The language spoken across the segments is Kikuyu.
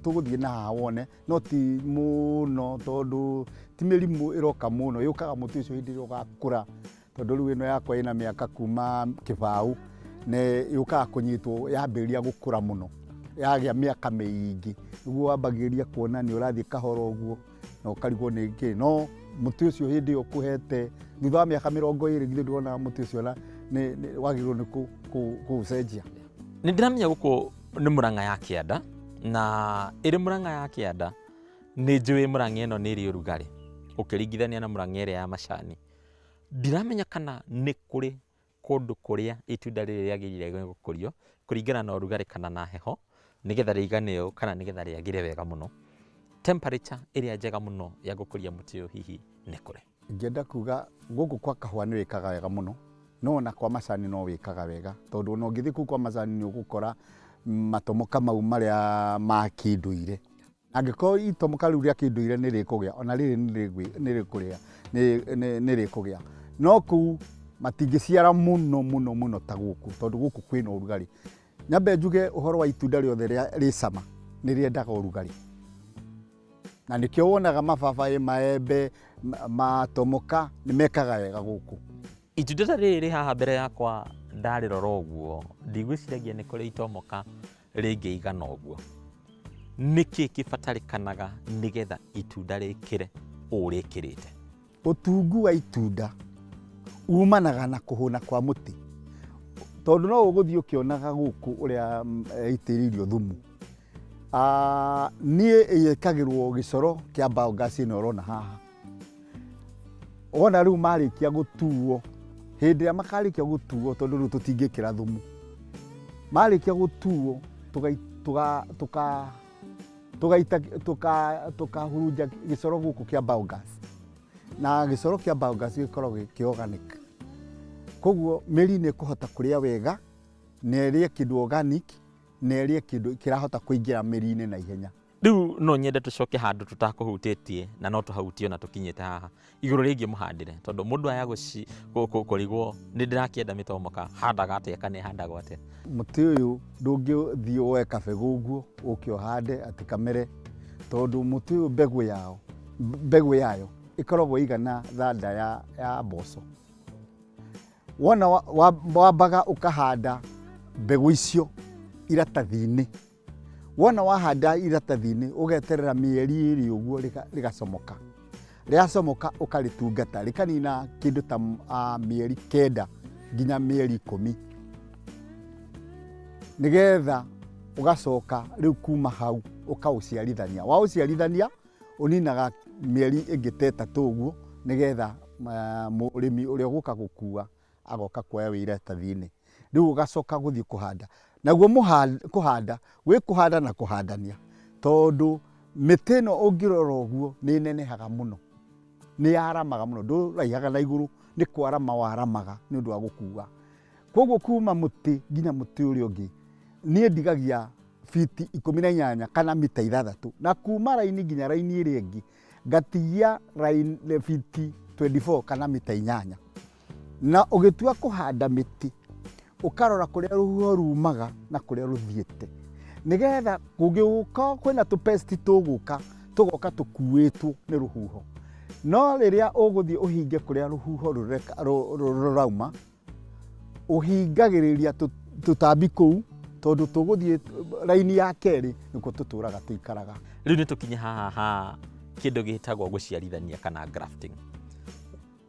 Tũgũthiĩ na haha wone, no ti mũno tondũ ti mĩrimũ ĩroka mũno, yũkaga mũtĩ ũcio hĩndĩ ĩrĩa ũgakũra, tondũ rĩu ĩno yakwa ĩna mĩaka kuma kĩbaũ, na yũkaga kũnyitwo yambĩrĩria gũkũra mũno, yagĩa mĩaka mĩingĩ, nĩguo wambagĩrĩria kuona nĩ ũrathiĩ kahora ũguo na ũkarigwo nĩ kĩ. No mũtĩ ũcio hĩndĩ ĩyo ũkũhete thutha wa mĩaka 20, githĩ ndũronaga mũtĩ ũcio na wagĩrĩirwo nĩ kũũcenjia? Nĩ ndĩramenya gũkũ nĩ Mũrang'a ya kĩanda, na ĩrĩ Mũrang'a ya kĩanda nĩ njũĩ Mũrang'a ĩno nĩ ĩrĩ ũrugarĩ ũkĩringithania na Mũrang'a ĩrĩa ya macani. Ndiramenya kana nĩ kũrĩ kũndũ kũrĩa itunda rĩrĩ rĩagĩrĩire nĩ gũkũrio kũringana na ũrugarĩ kana na heho, nĩgetha rĩigane ũũ kana nĩgetha rĩagĩre wega mũno. Temperature ĩrĩa njega mũno ya gũkũria mũtĩ ũyũ hihi nĩ kũrĩ? Ingĩenda kuga gũkũ kwa kahũa nĩ wĩkaga wega mũno, no ona kwa macani no wĩkaga wega, tondũ ona ũngĩthiĩ kũu kwa macani nĩ ũgũkora matomoka mau marĩa ma kĩndũire. Angĩkorwo itomoka rĩu rĩa kĩndũire nĩ rĩkũgĩa, ona rĩrĩ nĩ rĩkũrĩa, nĩ rĩkũgĩa. No kũu matingĩciara mũno mũno mũno ta gũkũ, tondũ gũkũ kwĩna ũrugarĩ. Nyambe njuge ũhoro wa itunda rĩothe rĩ cama nĩ rĩendaga ũrugarĩ. Na nĩkĩo wonaga mababaĩ, maembe, matomoka nĩ mekaga wega gũkũ. Itunda ta rĩrĩ rĩ haha mbere yakwa ndarĩrora ũguo, ndigwĩciragia nĩ kũrĩ itomoka rĩngĩigana ũguo. Nĩkĩ kĩbatarĩkanaga nĩgetha itunda rĩkĩre ũũ rĩkĩrĩte? Ũtungu wa itunda umanaga na kũhũna kwa mũtĩ, tondũ no ũgũthiĩ ũkĩonaga gũkũ ũrĩa ĩitĩrĩirio thumu. Niĩ ĩkagĩrwo gĩcoro kĩa biogas ĩno ũrona haha. Wona rĩu marĩkia gũtuo, hĩndĩ ĩrĩa makarĩkia gũtuo, tondũ rĩu tũtingĩkĩra thumu, marĩkia gũtuo tũgaita tũkahurunja gĩcoro gũkũ kĩa biogas, na gĩcoro kĩa biogas gĩkoragwo gĩ organic, koguo mĩri nĩ ĩkũhota kũrĩa wega na ĩrĩe kĩndũ organic na ĩrĩe kĩndũ kĩrahota kũingĩra mĩri-inĩ na ihenya. Rĩu no nyende tũcoke handũ tũtakũhutĩtie na no tũhahutie ona tũkinyĩte haha igũrũ rĩgiĩ mũhandĩre, tondũ mũndũ aya kũrigwo nĩ ndĩrakĩenda mĩtomoka, handaga atĩa kana ĩhandagwo atĩa? Mũtĩ ũyũ ndũngĩthiĩ woe kabegũ ũguo ũke ũhande atĩ kamere, tondũ mũtĩ ũyũ mbegũ yao, mbegũ yayo ĩkoragwo ĩigana thanda ya mboco. Wona wambaga ũkahanda mbegũ icio iratathi-inĩ. Wona wahanda iratathi-inĩ, ũgeterera mĩeri 2 ũguo rĩgacomoka. Rĩacomoka ũkarĩtungata, rĩkanina kĩndũ ta mĩeri 9 nginya mĩeri 10. Nĩgetha ũgacoka rĩu kuma hau ũkaũciarithania. Waũciarithania ũninaga mĩeri ĩngĩ ta 3 ũguo, nĩgetha mũrĩmi ũrĩa ũgũka gũkua agoka kuoya wĩ iratathi-inĩ. Rĩu ũgacoka gũthiĩ kũhanda. Naguo kũhanda, gwĩ kũhanda na kũhandania, tondũ mĩtĩ ĩno ũngĩrora ũguo nĩ ĩnenehaga mũno, nĩ yaramaga mũno, ndũraihaga na igũrũ, nĩ kwarama waramaga nĩ ũndũ wa gũkua. Koguo kuma mũtĩ nginya mũtĩ ũrĩa ũngĩ, niĩ ndigagia fiti 18 kana mita 6, na kuma raini nginya raini ĩrĩa ĩngĩ ngatigia raini fiti 24 kana mita 8. Na ũgĩtua kũhanda mĩtĩ, ũkarora kũrĩa rũhuho rumaga na kũrĩa rũthiĩte, nĩgetha kũngĩgũka kwĩna tũpesti tũgũka, tũgoka tũkuĩtwo nĩ rũhuho. No rĩrĩa ũgũthiĩ ũhinge kũrĩa rũhuho rũrauma, ũhingagĩrĩria tũtambi kũu, tondũ tũgũthiĩ raini ya kerĩ nĩkuo tũtũraga tũikaraga. Rĩu nĩ tũkinye haha ha kĩndũ gĩtagwo gũciarithania kana grafting.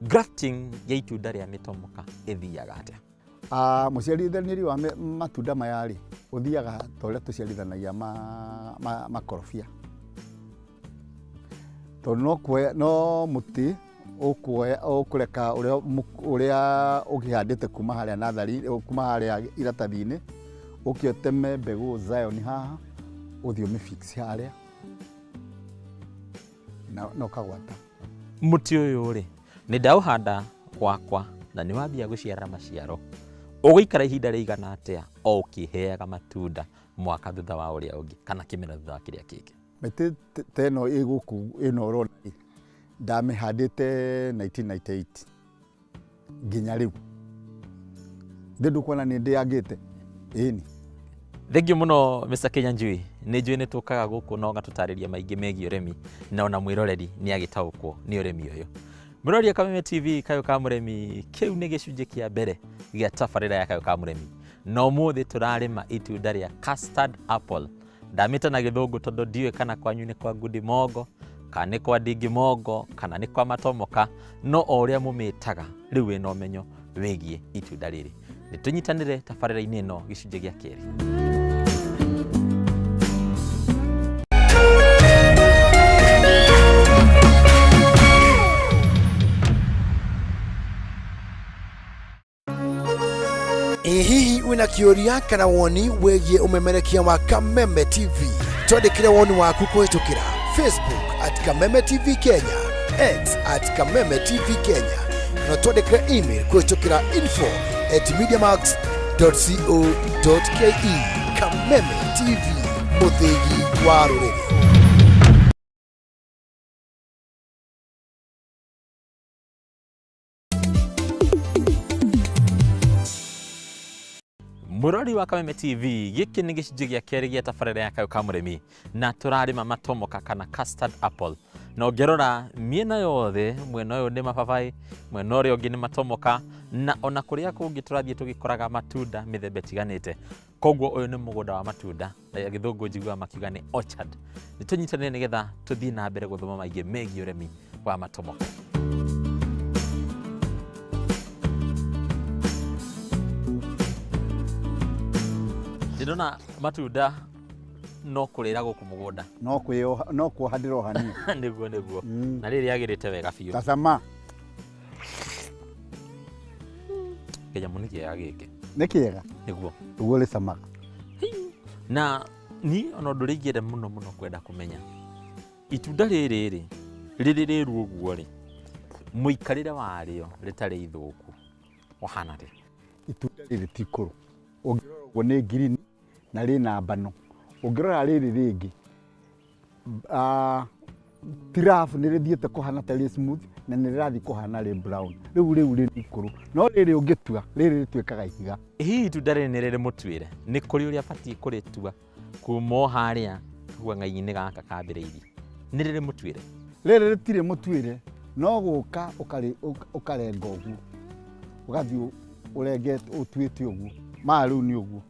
Grafting ya itunda rĩa mĩtomoka ĩthiaga atĩa? Mũciarithanĩrie wa matunda maya rĩ, ũthiaga ta ũrĩa tũciarithanagia makorobia, tondũ no kuoya, no mũtĩ ũkuoya, ũkũreka ũrĩa ũkĩhandĩte kuma harĩa natharĩ, kuma harĩa iratathi-inĩ, ũke ũteme mbegũ Zion haha, ũthiĩ ũmĩ fix harĩa na ũkagwata. Mũtĩ ũyũ rĩ, nĩ ndaũhanda gwakwa na nĩ wambia gũciara maciaro. Ũgũikara ihinda rĩigana atĩa o ũkĩheaga matunda mwaka thutha wa ũrĩa ũngĩ kana kĩmera thutha wa kĩrĩa kĩngĩ? Mĩtĩ ta ĩno ĩ gũkũ ĩno ũrona rĩ, ndamĩhandĩte 1998 nginya rĩu. Thĩ ndũkuona nĩ ndĩangĩte? Ĩni. Thengiũ mũno Mr. Kinyanjui Nĩ njũĩ nĩ tũkaga gũkũ na ũgatũtarĩria maingĩ megiĩ ũrĩmi, na ona mwĩroreri nĩ agĩtaũkwo nĩ ũrĩmi ũyũ. Mwĩroreri wa Kameme TV, Kayũ ka Mũrĩmi, kĩu nĩ gĩcunjĩ kĩa mbere gĩa tabarĩra ya Kayũ ka Mũrĩmi, na ũmũthĩ tũrarĩma itunda rĩa custard apple. Ndamĩta na gĩthũngũ tondũ ndiũĩ kana kwanyu nĩ kwa ngundi mongo, kana nĩ kwa ndingi mongo, kana nĩ kwa matomoka, no o ũrĩa mũmĩtaga rĩu wĩna ũmenyo wĩgiĩ itunda rĩrĩ. Nĩ tũnyitanĩre tabarĩra-inĩ ĩno gĩcunjĩ gĩa kerĩ. Ĩ hihi wĩna kĩũria kana woni wĩgiĩ ũmemerekia wa Kameme TV? Twandĩkĩre woni waku kũhĩtũkĩra Facebook at Kameme TV Kenya, X at Kameme TV Kenya, kana twandĩkĩre email kũhĩtũkĩra info at mediamax.co.ke. Kameme TV, mũthĩgi wa rũrĩrĩ. Mũrori wa Kameme TV, gĩkĩ nĩ gĩcunjĩ gĩa kerĩ gĩa tabarĩra ya Kayũ ka Mũrĩmi, na tũrarĩma matomoka kana custard apple. Na ũngĩrora mĩena yothe, mwena ũyũ nĩ mababaĩ, mwena ũrĩa ũngĩ nĩ matomoka, na ona kũrĩa kũngĩ tũrathiĩ tũgĩkoraga matunda mĩthemba ĩtiganĩte. Koguo ũyũ nĩ mũgũnda wa matunda, na gĩthũngũ njiguaga makiuga nĩ orchard. Nĩ tũnyitanĩre nĩgetha tũthiĩ na mbere gũthoma maingĩ megiĩ ũrĩmi wa matomoka. Ndĩrona matunda no kũrĩra gũkũ mũgũnda. No kwĩyoha, no kuoha ndĩrohania. Nĩguo, nĩguo. Na rĩrĩ rĩagĩrĩte wega biũ. Tacama. Kĩnyamũ nĩ kĩega gĩkĩ. Nĩ kĩega? Nĩguo. Ũguo rĩcamaga. Na niĩ ona ũndũ ũrĩa ingĩenda mũno mũno kwenda kũmenya, itunda rĩrĩ rĩ, rĩrĩ rĩru ũguo rĩ, mũikarĩre warĩo rĩtarĩ ithũku ũhana atĩa? Itunda rĩrĩ ti ikũrũ, ũngĩrora ũguo nĩ ngirini na rĩna mbano. Ũngĩrora rĩrĩ rĩngĩ, ti rough, nĩ rĩthiĩte kũhana ta rĩ smooth na nĩ rĩrathiĩ kũhana rĩ brown. Rĩu rĩu rĩ ikũrũ, no rĩrĩ ũngĩtua, rĩrĩ rĩtuĩkaga ihiga. Hihi itunda rĩrĩ nĩ rĩrĩ mũtuĩre? Nĩ kũrĩ ũrĩa batiĩ kũrĩtua kuma o harĩa kaguang'ainĩ gaka kambĩrĩirie? Nĩ rĩrĩ mũtuĩre? Rĩrĩ rĩtirĩ mũtuĩre, no gũka ũkarenga ũguo, ũgathiĩ ũrengete ũtuĩte ũguo. Maya rĩu nĩ ũguo.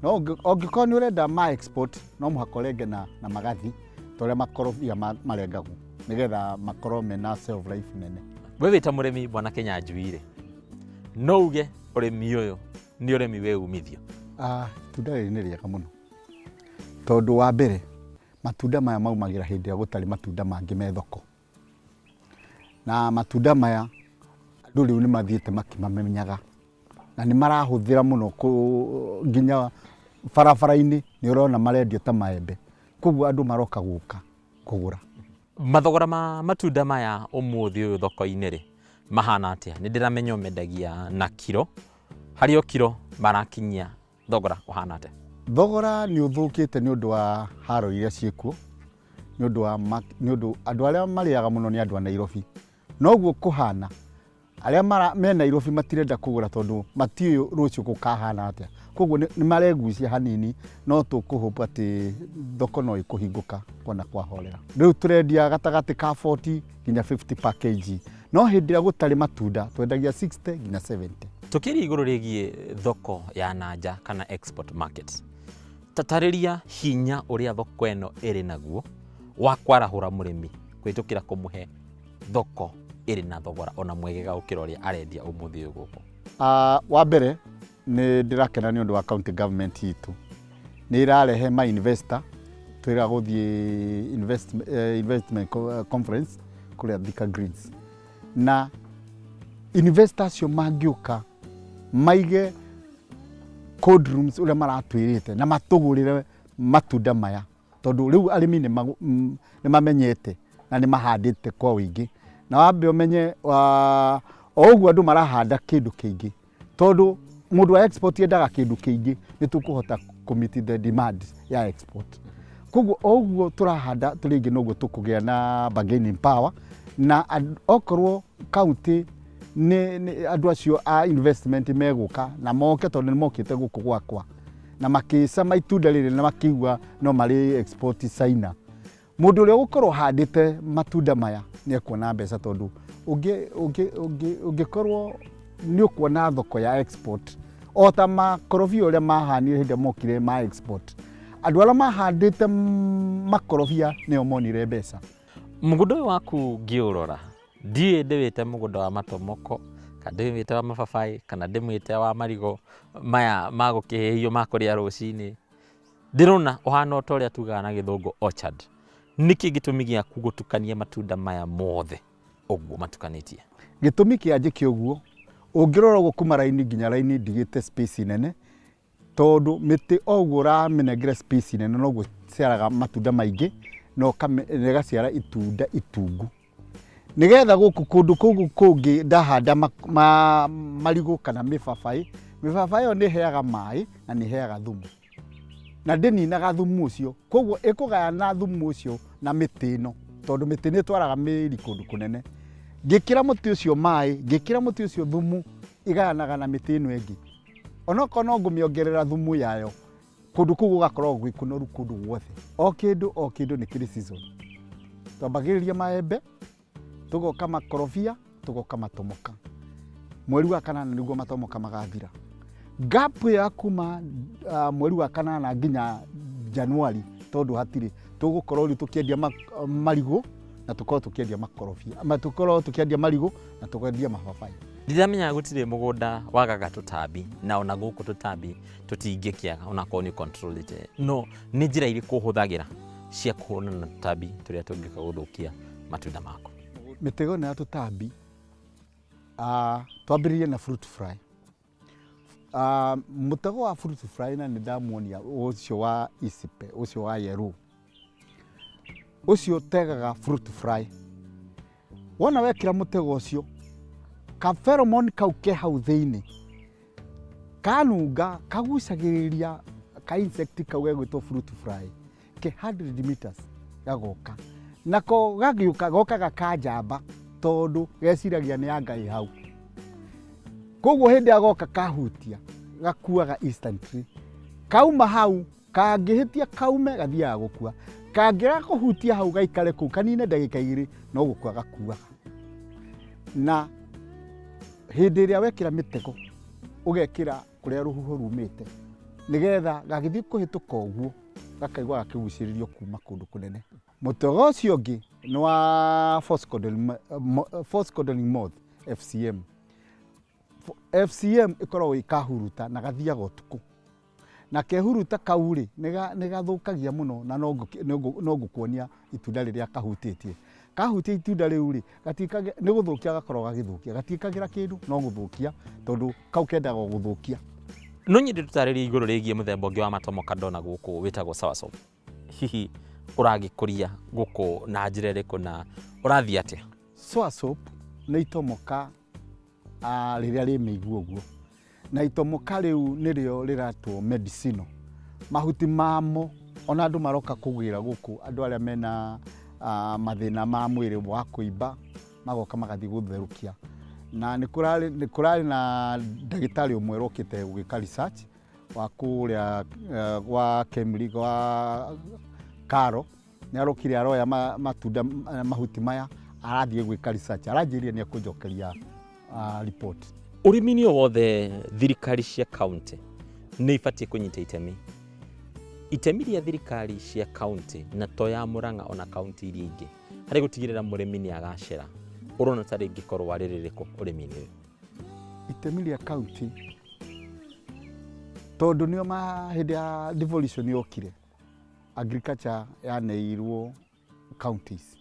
No ũngĩkorwo nĩ ũrenda ma export, no mũhaka ũrenge na magathi ta ũrĩa makorobia marengagwo, nĩgetha makorwo mena shelf life nene. We wĩ ta mũrĩmi Bwana Kĩnyanjui rĩ, no uge ũrĩmi ũyũ nĩ ũrĩmi wĩ umithio? Itunda rĩrĩ nĩ rĩega mũno, tondũ wa mbere matunda maya maumagĩra hĩndĩ ĩrĩa gũtarĩ matunda mangĩ me thoko, na matunda maya andũ rĩu nĩ mathiĩte makĩmamenyaga na nĩ marahũthĩra mũno nginya barabara-inĩ nĩ ũrona marendio ta maembe, koguo andũ maroka gũka kũgũra. Mathogora ma matunda maya ũmũthĩ ũyũ thoko-inĩ rĩ, mahana atĩa? Nĩ ndĩramenya ũmendagia na kiro, harĩ o kiro marakinyia thogora ũhana atĩa? Thogora nĩ ũthũkĩte nĩ ũndũ wa haro iria ciĩkuo, nĩ ũndũ wa nĩ ũndũ andũ arĩa marĩaga mũno nĩ andũ a Nairobi. Noguo kũhana, arĩa me Nairobi matirenda kũgũra tondũ matiũĩ rũciũ gũkahana atĩa. Koguo nĩ maregucia hanini, no tũkũhope atĩ thoko no ĩkũhingũka kuona kwahorera. Rĩu tũrendia gatagatĩ ka 40 nginya 50 per kg. No hĩndĩ ĩrĩa gũtarĩ matunda twendagia 60 nginya 70. Tũkĩaria igũrũ rĩgiĩ thoko ya na nja kana export market, tatarĩria hinya ũrĩa thoko ĩno ĩrĩ naguo wa kwarahũra mũrĩmi kũhĩtũkĩra kũmũhe thoko ĩrĩ na thogora ona mwegega gũkĩra ũrĩa arendia ũmũthĩ ũyũ gũkũ. Wa mbere nĩ ndĩrakena nĩ ũndũ wa county government itũ nĩ ĩrarehe ma investor, twĩra gũthiĩ investment conference kũrĩa Thika Greens, na investor acio mangĩũka maige cold rooms ũrĩa maratwĩrĩte na matũgũrĩre matunda maya, tondũ rĩu arĩmi nĩ mamenyete na nĩ mahandĩte kwa ũingĩ. Na wambe ũmenye o ũguo andũ marahanda kĩndũ kĩingĩ, tondũ mũndũ wa export endaga kĩndũ kĩingĩ, nĩ tũkũhota kũ meet the demand ya export. Koguo o ũguo tũrahanda tũrĩ aingĩ noguo tũkũgĩa na bargaining power, na okorwo county nĩ andũ acio a investment megũka na moke, tondũ nĩ mokĩte gũkũ gwakwa, Na makĩcama itunda rĩrĩ na makĩigua no marĩ export China. Mũndũ ũrĩa ũgũkorwo handĩte matunda maya nĩ ekuona mbeca, tondũ ũngĩkorwo nĩ ũkuona thoko ya export o ta makorobia ũrĩa mahanire hĩndĩ ĩrĩa mokire ma export. Andũ arĩa mahandĩte makorobia nĩo monire mbeca. Mũgũnda ũyũ waku ngĩũrora, ndiũĩ ndĩwĩte mũgũnda wa matomoko, kana ndĩwĩte wa mababaĩ, kana ndĩmwĩte wa marigũ maya ma gũkĩhĩhio ma kũrĩa rũcinĩ. Ndĩrona ũhana o ta ũrĩa tugaga na gĩthũngũ orchard. Nĩkĩ gĩtũmi gĩaku gũtukania matunda maya mothe ũguo matukanĩtie? Gĩtũmi kĩa njĩke ũguo, ũngĩrora ũguo kuma raini nginya raini ndigĩte space nene, tondũ mĩtĩ o ũguo ũramĩnengera space nene noguo ĩciaraga matunda maingĩ na ĩgaciara itunda itungu. Nĩgetha gũkũ kũndũ kũu kũngĩ ndahanda marigũ kana mĩbabaĩ, mĩbabaĩ ĩyo nĩ ĩheaga maĩ na nĩ ĩheaga thumu, na ndĩninaga thumu ũcio, koguo ĩkũgayana thumu ũcio na mĩtĩ ĩno, tondũ mĩtĩ nĩ ĩtwaraga mĩri kũndũ kũnene. Ngĩkĩra mũtĩ ũcio maĩ, ngĩkĩra mũtĩ ũcio thumu, ĩgayanaga na mĩtĩ ĩno ĩngĩ. Onokorwo no ngũmĩongerera thumu yayo, kũndũ kũu gũgakorwo gwĩ kũnoru kũndũ guothe. O kĩndũ o kĩndũ nĩ kĩrĩ season. Twambagĩrĩria maembe, tũgoka makorobia, tũgoka matomoka. Mweri wa kanana nĩguo matomoka magathira. Gap ya kuma mweri wa kanana nginya Januari, tondũ hatirĩ, tũgũkorwo rĩu tũkĩendia marigũ na tũkorwo tũkĩendia makorobia, tũkorwo tũkĩendia marigũ na tũkendia mababaĩ. Ndiramenya gũtirĩ mũgũnda wagaga tũtambi, na ona gũkũ tũtambi tũtingĩkĩaga onakorwo nĩ controlĩte, no nĩ njĩra irĩkũ ũhũthagĩra cia kũhũrana na tũtambi tũrĩa tũngĩũka gũthũkia matunda maku? Mĩtego ĩno ya tũtambi, twambĩrĩrie na fruit fly. Mũtego wa fruit fly, na nĩ ndamuonia ũcio wa icipe, ũcio wa yellow, ũcio ũtegaga fruit fly. Wona wekĩra mũtego ũcio, ka pheromone kau ke hau thĩinĩ kanunga kagucagĩrĩria ka insect kau gegwĩtwo fruit fly ke 100 meters gagoka, nako gagĩũka gokaga kanjamba, tondũ geciragia nĩ anga ĩ hau. Koguo hĩndĩ ĩrĩa goka kahutia, gakuaga instantly. Kauma hau kangĩhĩtia kaume, gathiaga gũkua. Kangĩaga kũhutia hau gaikare kũu kanine ndagĩka 2, no gũkua gakuaga. Na hĩndĩ ĩrĩa wekĩra mĩtego, ũgekĩra kũrĩa rũhuho rumĩte, nĩgetha gagĩthiĩ kũhĩtũka ũguo gakaigua gakĩgucĩrĩrio kuma kũndũ kũnene. Mũtego ũcio ũngĩ nĩ wa false codling moth, FCM. FCM ĩkoragwo ĩkahuruta na gathiaga ũtukũ, na kehuruta kau rĩ, nĩ gathũkagia mũno, na no ngũkuonia itunda rĩrĩa kahutĩtie. Kahutia itunda rĩu rĩ, nĩ gũthũkia gakoragwo gagĩthũkia, gatiĩkagĩra kĩndũ, no gũthũkia, tondũ kau kendaga o gũthũkia. No nyende tũtarĩrie igũrũ rĩgiĩ mũthemba ũngĩ wa matomoka ndona gũkũ wĩtagwo soursop. Hihi ũragĩkũria gũkũ na njĩra ĩrĩkũ na ũrathiĩ atĩa? Soursop nĩ itomoka rĩrĩa rĩ mĩigua ũguo, na itomoka rĩu nĩrĩo rĩratwo medicinal. Mahuti mamo ona andũ maroka kũgĩra gũkũ, andũ arĩa mena mathĩna ma mwĩrĩ wa kũimba magoka magathiĩ gũtherũkia. Na nĩ kũrarĩ na ndagĩtarĩ ũmwe ũrokĩte gũgĩka research wa kũrĩa gwa Kemri, gwa Karo, nĩ arokire aroya matunda, mahuti maya, arathiĩ gwĩka research, aranjĩrire nĩ ekũnjokeria report. Ũrĩmi-inĩ o wothe, thirikari cia kaunti nĩ ibatiĩ kũnyita itemi. Itemi rĩa thirikari cia kaunti, na to ya Murang'a, ona kaunti iria ingĩ, harĩ gũtigĩrĩra mũrĩmi nĩ agacĩra, ũrona ta rĩngĩkorwo rĩrĩ rĩrĩkũ ũrĩmi-inĩ ũyũ? Itemi rĩa kaunti, tondũ nĩo ma hĩndĩ ya devolution yokire, agriculture yaneirwo counties.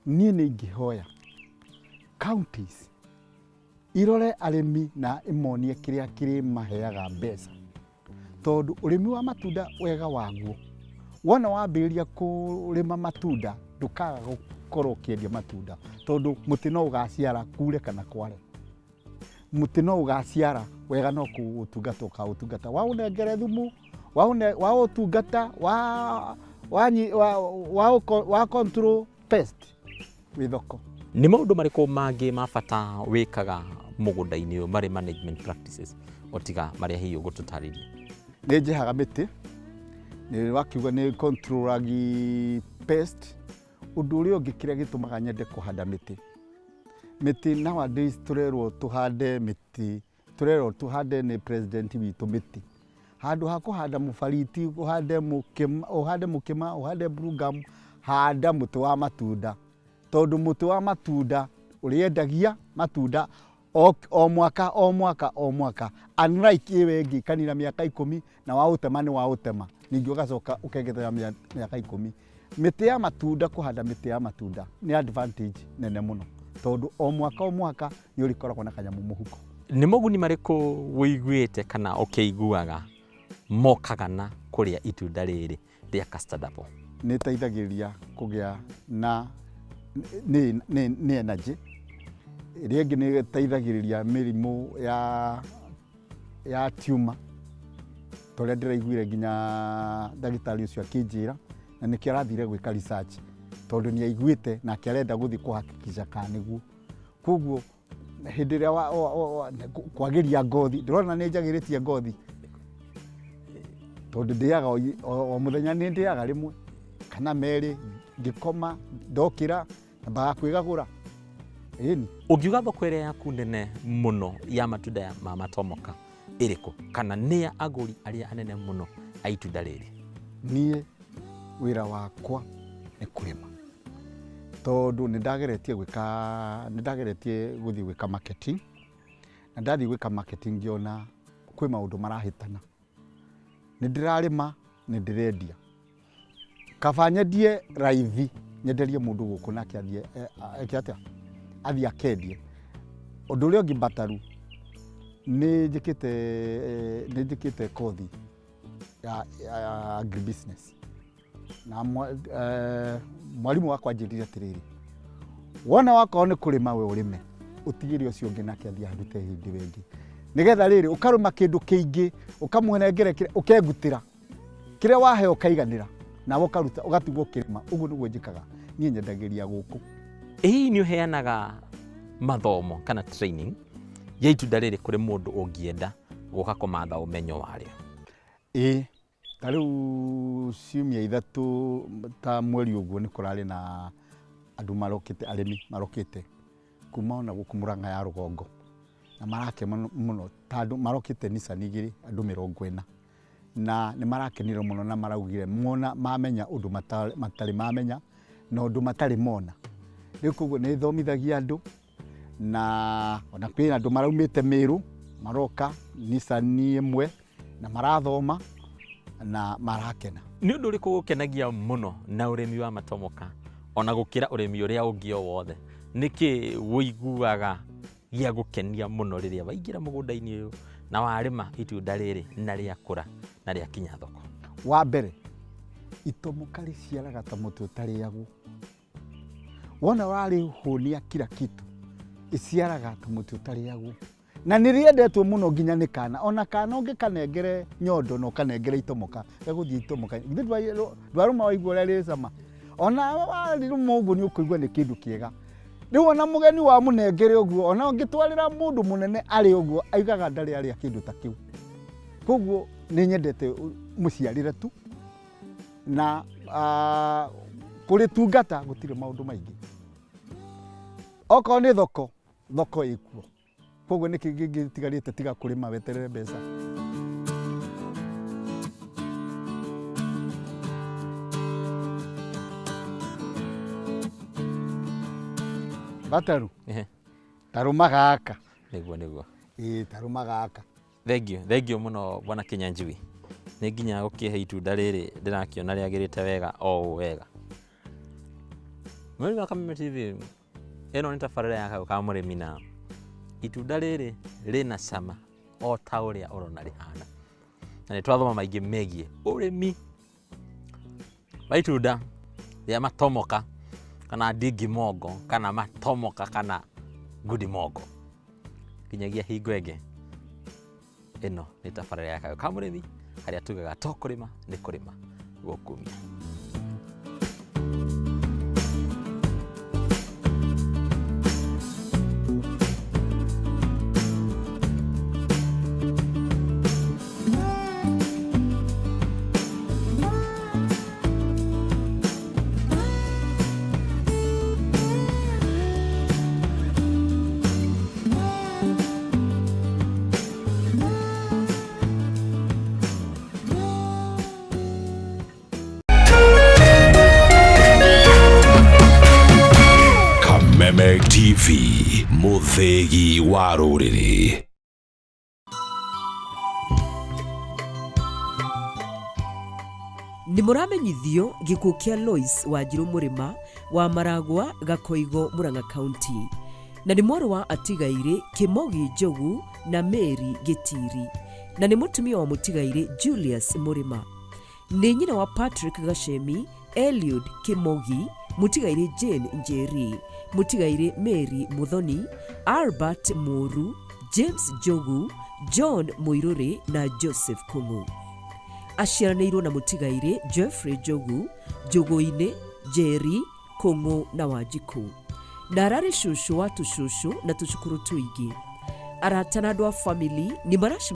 Niĩ nĩ ingĩhoya counties irore arĩmi na imonie kĩrĩa kĩrĩmaheaga mbeca, tondũ ũrĩmi wa matunda wega waguo, wona wambĩrĩria kũrĩma matunda ndũkaga gũkorwo ũkĩendia matunda, tondũ mũtĩ no ũgaciara kure kana kware, mũtĩ no ũgaciara wega, no kũũtungata ũkaũtungata, waũnengere thumu, waũtungata, wa control pest, wĩ thoko. Nĩ maũndũ marĩkũ mangĩ ma bata wĩkaga mũgũnda-inĩ ũyũ marĩ management practices, o tiga marĩa hihi ũgũtũtarĩria? Nĩ njehaga mĩtĩ, nĩ wakiuga nĩ controlagi pest. Ũndũ ũrĩa ũngĩ kĩrĩa gĩtũmaga nyende kũhanda mĩtĩ, mĩtĩ nowadays tũrerwo tũhande mĩtĩ, tũrerwo tũhande nĩ president witũ mĩtĩ. Handũ ha kũhanda mũbariti, ũhande mũkĩma, ũhande mũkĩma, ũhande bluegum, handa mũtĩ wa matunda. Tondũ mũtĩ wa matunda ũrĩendagia matunda o, o mwaka o mwaka o mwaka, unlike ĩyo ĩngĩ kanina mĩaka 10 na waũtema nĩ waũtema, ningĩ ũgacoka ũkengerera mĩaka 10. Mĩtĩ ya matunda, kũhanda mĩtĩ ya matunda nĩ advantage nene mũno, tondũ o mwaka o mwaka nĩ ũrĩkoragwo na kanyamũ mũhuko. Nĩ moguni marĩkũ wũiguĩte kana ũkĩiguaga mokaga na kũrĩa itunda rĩrĩ rĩa custard apple? Nĩ ĩteithagĩrĩria kũgĩa na nĩ energy. Ĩrĩa ĩngĩ nĩ ĩteithagĩrĩria mĩrimũ ya tumor, ta ũrĩa ndĩraiguire nginya ndagĩtarĩ ũcio akĩnjĩra, na nĩkĩo arathire gwĩka research, tondũ nĩ aiguĩte nake arenda gũthiĩ kũhakikisha kana nĩguo. Koguo hĩndĩ ĩrĩa kwagĩria ngothi, ndĩrona nĩ njagĩrĩtie ngothi, tondũ ndĩaga o mũthenya, nĩ ndĩaga rĩmwe kana merĩ, ngĩkoma ndokĩra nyambaga kwĩgagũra. Ĩni. Ũngiuga thoko ĩrĩa yaku nene mũno ya matunda ma matomoka ĩrĩkũ, kana nĩ agũri arĩa anene mũno a itunda rĩrĩ? Niĩ wĩra wakwa nĩ kũrĩma, tondũ nĩ ndageretie gwĩka, nĩ ndageretie gũthiĩ gwĩka marketing, na ndathiĩ gwĩka marketing ngĩona kwĩ maũndũ marahĩtana. Nĩ ndĩrarĩma, nĩ ndĩrendia, kaba nyendie raithi, nyenderie mũndũ gũkũ nake athiĩ eke atĩa, athiĩ akendie. Ũndũ ũrĩa ũngĩ bataru, nĩ njĩkĩte, nĩ njĩkĩte kothi ya agribusiness, na mwarimũ wakwa anjĩrire atĩrĩrĩ, wona wakorwo nĩ kũrĩma we ũrĩme, ũtigĩre ũcio ũngĩ nake athiĩ arute hĩndĩ ĩyo ĩngĩ, nĩgetha rĩrĩ ũkarũma kĩndũ kĩingĩ, ũkamũnengere kĩrĩa, ũkengutĩra kĩrĩa waheo ũkaiganĩra, nawe ũkaruta ũgatigwo ũkĩrĩma. Ũguo nĩguo njĩkaga niĩ, nyendagĩria gũkũ. Hihi nĩ ũheanaga mathomo kana training ya itunda rĩrĩ kũrĩ mũndũ ũngĩenda gũka kũmatha ũmenyo warĩo? Ĩĩ, ta rĩu ciumia 3 ta mweri ũguo nĩ kũrarĩ na andũ marokĩte, arĩmi marokĩte kuma ona gũkũ Mũrang'a ya rũgongo, na marakena mũno tondũ marokĩte Nissan 2, andũ 40, na nĩ marakenire mũno, na maraugire mona mamenya ũndũ matarĩ mamenya na ũndũ matarĩ mona. Rĩu koguo nĩ thomithagia andũ, na ona kwĩ andũ maraumĩte Mĩrũ maroka Nissan 1 na marathoma na marakena. Nĩ ũndũ ũrĩkũ ũkenagia mũno na ũrĩmi wa matomoka ona gũkĩra ũrĩmi ũrĩa ũngĩ o wothe? Nĩkĩ wũiguaga gĩa gũkenia mũno rĩrĩa waingĩra mũgũnda-inĩ ũyũ na warĩma itunda rĩrĩ na rĩakũra na rĩakinya thoko? Wa mbere, itomoka rĩciaraga ta mũtĩ ũtarĩagwo. Wona warĩhũnia kila kitu, ĩciaraga ta mũtĩ ũtarĩagwo, na nĩ rĩendetwo mũno nginya nĩ kana. Ona kana ũngĩkanengere nyondo na ũkanengere itomoka, gegũthiĩ itomoka. Githĩ ndwarũma waigua ũrĩa rĩ cama? Ona warĩrũma ũguo nĩ ũkũigua nĩ kĩndũ kĩega. Rĩu ona mũgeni wamũnengere ũguo, ona ũngĩtwarĩra mũndũ mũnene arĩ ũguo, aigaga ndarĩ arĩa kĩndũ ta kĩu. Koguo nĩ nyendete mũciarĩre tu, na kũrĩ tungata gũtirĩ maũndũ maingĩ. Okorwo nĩ thoko, thoko ĩkuo. Koguo nĩkĩ kĩngĩ gĩtigarĩte tiga kũrĩma weterere mbeca? Bataru, tarũma gaka. Nĩguo, nĩguo. Ĩĩ, tarũma gaka. Thengiũ, thengiũ mũno bwana Kinyanjui, nĩ nginya gũkĩhe itunda rĩrĩ ndĩrakĩona rĩagĩrĩte wega o ũũ wega. Mweri wa Kameme TV, ĩno nĩ tabarĩra ya Kayũ ka Mũrĩmi, na itunda rĩrĩ rĩna cama o ta ũrĩa ũrona rĩhana, na nĩ twathoma maingĩ megiĩ ũrĩmi wa itunda rĩa matomoka kana ndingimongo kana matomoka kana ngudimongo. Nginyagia hingo ĩngĩ, ĩno nĩ tabarĩra ya Kayũ ka Mũrĩmi, harĩa tugaga to kũrĩma nĩ kũrĩma gũkumia. Kameme TV, mũthĩgi wa rũrĩrĩ. Nĩ mũramenyithio gĩkuũ kĩa Lois Wanjirũ Mũrĩma wa Maragwa, Gakoigo, Murang'a County, na nĩ mwarĩ wa atigairĩ Kĩmogi Njogu na Mary Gĩtiri, na nĩ mũtumia wa mũtigairĩ Julius Mũrĩma. Nĩ nyina wa Patrick Gacemi, Eliud Kĩmogi, mũtigairĩ Jane Njeri, mũtigairĩ Mary Muthoni, Albert Mũru, James Njogu, John Mũirũrĩ na Joseph Kũng'ũ. Aciaranĩirwo na mũtigairĩ Geoffrey Njogu, Njũgũ-inĩ, Njeri, Kũng'ũ na Wanjikũ. Na ararĩ cũcũ wa tũcũcũ na tũcũkũrũ tũingĩ. Arata na andũ a famĩlĩ nĩ maracemania.